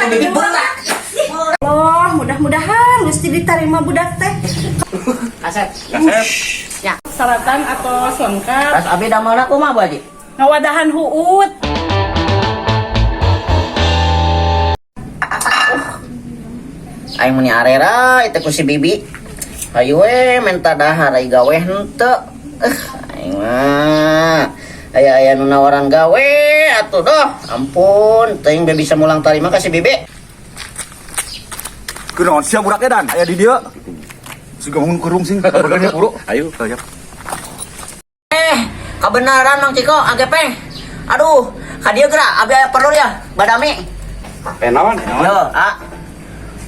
Atuh Bibi berat. Allah, mudah-mudahan mesti diterima budak teh. Kasep. Kasep. Ya. Saratan atau lengkap. Pas abi damelna kumaha, Bu Haji? Ngawadahan huut. Aing meni arera itu ku si Bibi. Hayu we menta dahar ai gawe henteu. Aing mah aya-aya nu nawaran gawe atuh doh. Ampun, teuing be bisa mulang tarima ka si Bibi. Kunaon sia budak edan aya di dieu. Suga bangun kurung sing kabarnya buru. Ayo, ayo. Kebenaran Mang Ciko, agepeng. Aduh, ka dieu geura abi aya perlu ya, badami. Eh naon? Yo, ah.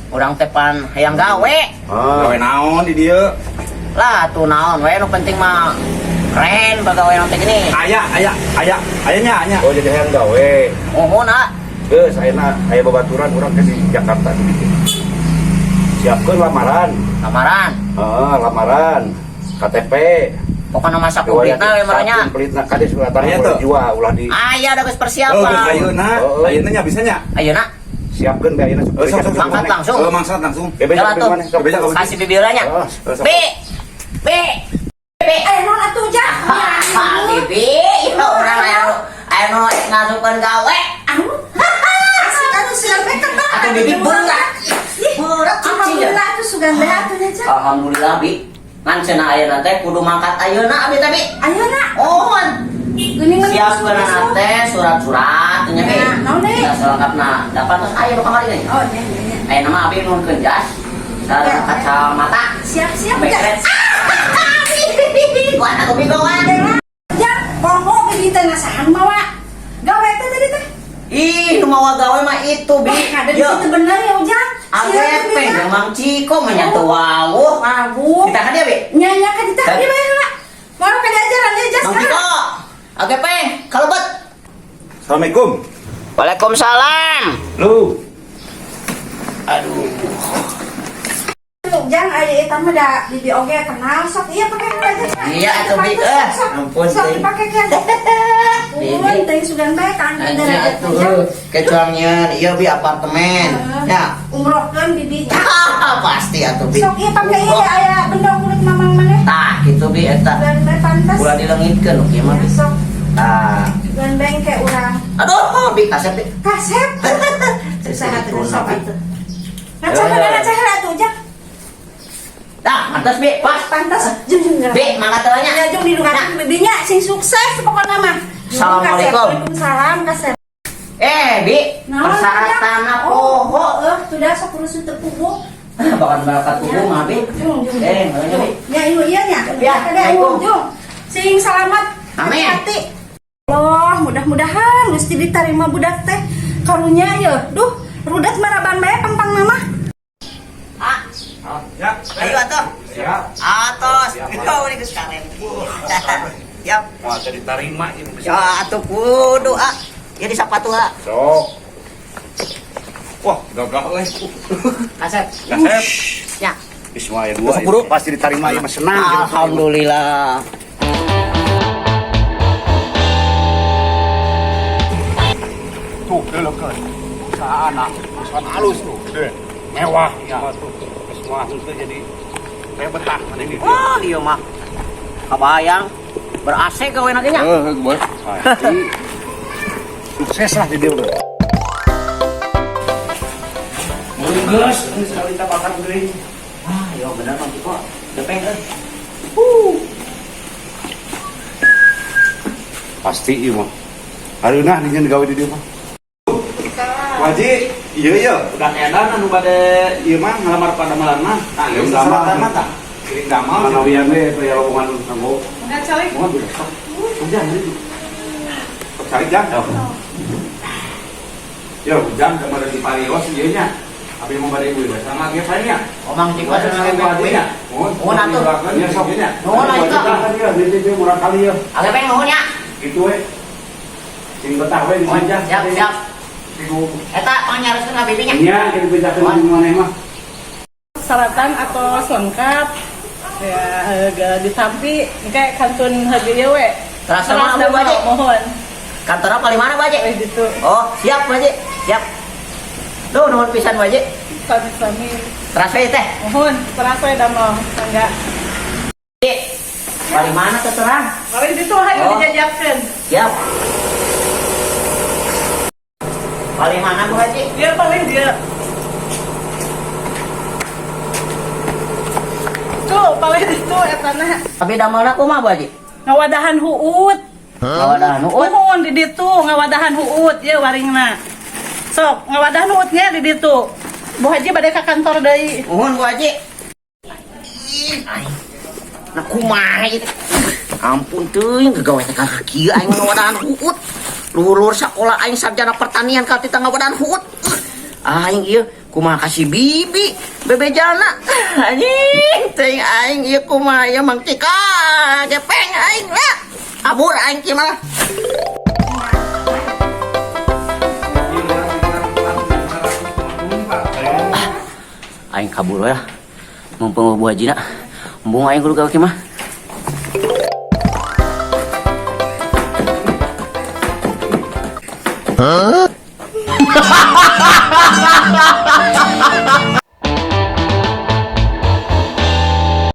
Urang teh pan hayang gawe. Gawe naon di dieu? Lah tuh naon we nu penting mah keren bagawe teh gini. Aya, aya, aya, aya nya, anya. Oh, jadi hayang gawe. Muhun ah. Geus ayeuna aya babaturan urang ke di Jakarta di dieu. Siapkeun lamaran. Lamaran. Heeh, lamaran. KTP. Pokoknya masa kumplitna we maranya. Kumplitna kade suratan ulah jual, ulah di Aya da geus Oh, persiapan. ayeuna, ayeuna nya bisa nya. Ayeuna Siapkeun bae ayeuna. Mangkat langsung. Oh, mangkat langsung. Bebe Jalan tuh. Kasih bibilanya. Oh, B B B Eh, non atuh jak. Ah, Bibi, ya urang aya nu ngasukeun gawe. Asik atuh sugan teh ketang. Atuh Bibi berat. Berat cuci ya. Alhamdulillah atuh sugan teh atuh nya Jak. Alhamdulillah Bi. Ngan cenah ayeuna teh kudu mangkat ayeuna abi teh Bi. Ayeuna Mohon. geuning mah Siapkeun teh surat-surat nya Bi. Ya, naon deui? Nah, selengkapna. Dapat terus aya nu kamari deui. Oh, nya nya nya. Ayeuna mah abi nuhunkeun jas sareng Ya. kacamata. Siap-siap Sampai Jak. keren. Kuat aku Bi kuat. Jak, poho Bibi teh nasahan mawa. Gawe teh tadi teh. Ih, nu mawa gawe mah itu Bi. Wah, ada di Yo. situ bener ya Ujang. Agepe jeung Mang Ciko mah nya teu wawuh. Wawuh. Kita kan dia Bi. Nya nya ka ditahan dia bae heula. Mau ka diajaran ya jas. Mang Ciko. Agepe, kalebet. Assalamualaikum. Waalaikumsalam. Lu. Aduh. Ujang aya eta mah da bibi oge kenal sok ieu pake heula jas. Iya, atuh, Bi. Eh, ampun, Sok teuing. dipakekeun. Bibi. Pun teuing sugan bae kan Anya derajat atuh Ujang. kecuangnya ieu Bi apartemen. Ya. Umrohkeun bibi nya. Pasti atuh Bi. Sok ieu pake ieu aya benda kulit mamang maneh. Tah gitu Bi eta. Sugan bae pantes. Ulah dileungitkeun oke mah Bi. Ya, sok Tah. sugan bae ke urang. Aduh, Bi kasep Bi. Kasep. Susah atuh sok atuh. Ngaca heula ngaca heula atuh Ujang. Tah, pantas Bi, pas. Pantas jung jung. Bi, mangga teh nya. Ya jung didugakeun bibinya sing sukses pokokna mah. Assalamualaikum. Waalaikumsalam kasep. Eh, Bi, Naon, persyaratan Ujang? poho. Oh, sudah sok urus teu puguh. Bahkan barakat tubuh mah Bi. Jung jung. Eh, makanya, Bi. Ya ieu ieu nya. Ya, Kada Assalamualaikum. jung. Sing selamat. Amin. Hati-hati. Allah, mudah-mudahan mesti diterima budak teh. Karunya ye. Duh, rudet maraban bae pangpang mama. Ah, Ya. ayo atuh. Siap. Atos. Yo, ini geus karen. Siap. Wah, jadi tarima ieu. Ya atuh kudu ah. Ya di sapatu ah. Sok. Wah, gagah euy. Kasep. Kasep. Ya. Bismillah dua. Pasti diterima ieu mah senang. Alhamdulillah. Tuh, leukeun. Usaha anak, usaha halus tuh. Mewah ya. Tuh, semua itu jadi kayak betah mana ini. Wah, ieu mah. Kabayang ber AC gawe lagi nya. Eh, boleh. Sukses lah di dia udah. Geus, ini sekali kita bakar deui. Ah, yo bener Mang Ciko. Gepeng euy. Pasti ieu mah. Areunah dinya gawe di dieu mah. Wajib, iya iya, Udah edan anu bade ieu mah ngalamar padamalan mah. Nah, ieu Damar. saratan mah tah. Kirim damal. Manawian we aya lowongan kanggo. Enggak calik. Mohon budak sok. Ujang itu. Sok cari jang. Ya ujang kemarin di Parios ieu nya. Abi mau bade ieu sama ge pae nya. Oh, Mang Ciko cenah Sama ge nya. Nuhun atuh. Iya sok nya. Nuhun atuh. Iya, di dieu murah kali ya. Agepeng nuhun ya. Gitu we. Sing betah we di Oh, sini. siap, siap. Eta pangnyareskeun ka bibinya. Nya kita bejakeun di maneh mah. Saratan atau lengkap. Ya, ditampi kayak kantun harga ieu we. Terasa mah Teras Bu Haji. mohon. Kantor apa di mana, Bu Haji? Eh gitu. Oh, siap, Bu Haji. Siap. Duh, nuhun pisan Bu Haji. Sami-sami. Teras we teh. Mohon, teras we damel mangga. Ji. Bari mana teh terang? Paling ditu hayu Oh. dijajakeun. Siap. Paling mana Bu Haji? Dia paling dia. Tuh, paling ditu etana. Abi damelna kumaha Bu Haji? Ngawadahan huut. Ngawadahan huut. Nuhun di ditu ngawadahan huut ye waringna. Sok, ngawadahan huutnya di ditu. Bu Haji bade ka kantor deui. Nuhun Bu Haji. Ih, aing. Nah kumaha ieu teh? Ampun teuing gegawe teh ka kieu aing ngawadahan huut. Luhur-luhur sakola aing sarjana pertanian ka tita ngawadahan huut. Aing ieu kumaha ka si Bibi bebejana. Anjing teuing aing ieu kumaha ieu Mang Cika gepeng aing lah. Kabur aing kieu malah. Aing kabur we lah. Mumpung Bu Hajina. Mumpung aing kudu gawe kieu mah.